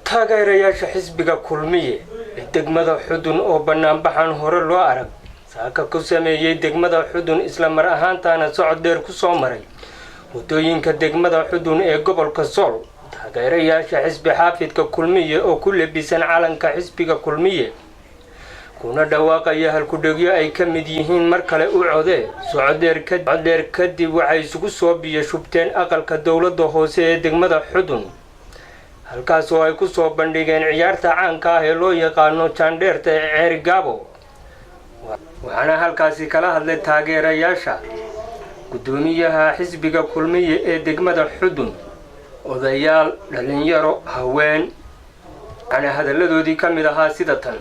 Taageerayaasha xisbiga Kulmiye ee degmada Xudun oo banaanbaxan hore loo arag saaka ku sameeyey degmada Xudun, isla mar ahaantaana socod dheer ku soo maray waddooyinka degmada Xudun ee gobolka Sool. Taageerayaasha xisbi xaafidka Kulmiye oo ku lebisan calanka xisbiga Kulmiye kuna dhawaaqaya halkudhegyo ay ka mid yihiin "Mar kale u codee", socod dheer kadib waxay isugu soo biyo shubteen aqalka dowladda hoose ee degmada Xudun, halkaas oo ay ku soo bandhigeen ciyaarta caanka ah ee loo yaqaano jaandheerta ee Ceerigaabo. Waxaana halkaasi kala hadlay taageerayaasha guddoomiyaha xisbiga Kulmiye ee degmada Xudun, odayaal, dhalinyaro, haween. Waxaana hadalladoodii ka mid ahaa sida tan.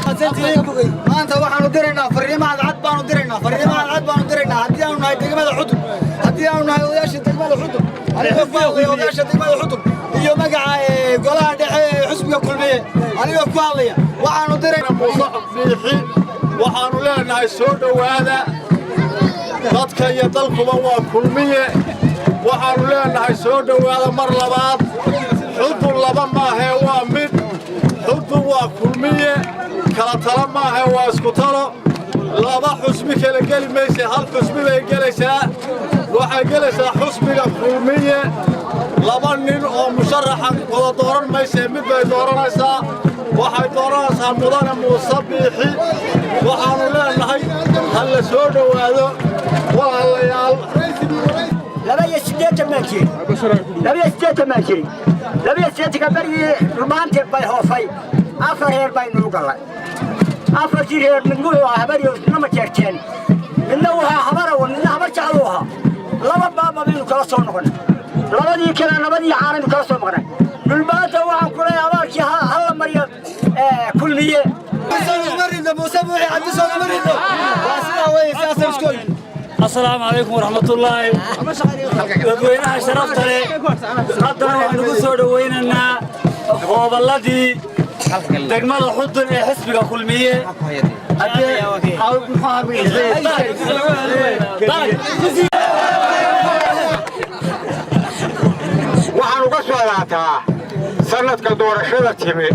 Maanta waxaanu diraynaa fariimo cadcad baanu diraynaa, fariimo cadcad baanu diraynaa. Haddii aanu nahay degmada Xudun, haddii aanu nahay odayaasha degmada Xudun, anigoo ku hadlaya odayaasha degmada Xudun iyo magaca golaha dhexe ee xisbiga Kulmiye anigoo ku hadlaya, waxaanu diraynaa Muuse Biixi. Waxaannu leenahay soo dhowaada. Dadka iyo dalkuba waa Kulmiye. Waxaannu leenahay soo dhowaada mar labaad. Xudun laba maahee waa mid. Xudun waa Kulmiye. Kala tala maahee waa isku talo. Laba xusbi kala geli mayse, hal xusbi bay gelaysaa. Waxay gelaysaa xusbiga Kulmiye. Laba nin oo musharaxa wada dooran maysee, mid bay dooranaysaa. Waxay dooranaysaa mudane Muuse Biixi. Waxaannu leenahay ha la soo dhowaado, walaalayaal. 82 baan jiray, 82 baan jiray. 82-ka berigii rumaantii bay hoofay, afar reer baynu u gallay. Afartii reer mid wuxuu ahaa Habariyo, midna ma jeerteen, midna wuxuu Habarawa, midna Habar Jecluu ahaa. Laba baaba baynu kala soo noqonay, labadii kale labadii caanaynu kala soo maqnay. Dhulbaanta waxaan ku leeyahay abaalkii ha la mariyo Kulmiye. Muuse Buuxi Cabdi soogama ridno. Waa sidaa weye, sidaasay isku ogi. Asalaamu calaykum waraxmatullaahi. Dadweynaha sharafta leh, haddana waxaan ugu soo dhowaynaynaa hooballadii degmada Xudun ee xisbiga Kulmiye. Waxaan uga soo laataa sannadka doorashada timi,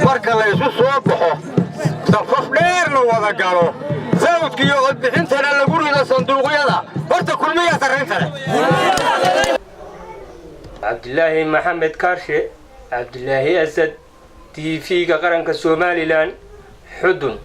marka la isu soo baxo, safaf dheer la wada galo, sawdka iyo codbixintana lagu rido sanduuqyada, horta Kulmiyaa sarraynta leh. Cabdilaahi Maxamed Kaarshe, Cabdilaahi Asad, TV-ga Qaranka Somaliland, Xudun.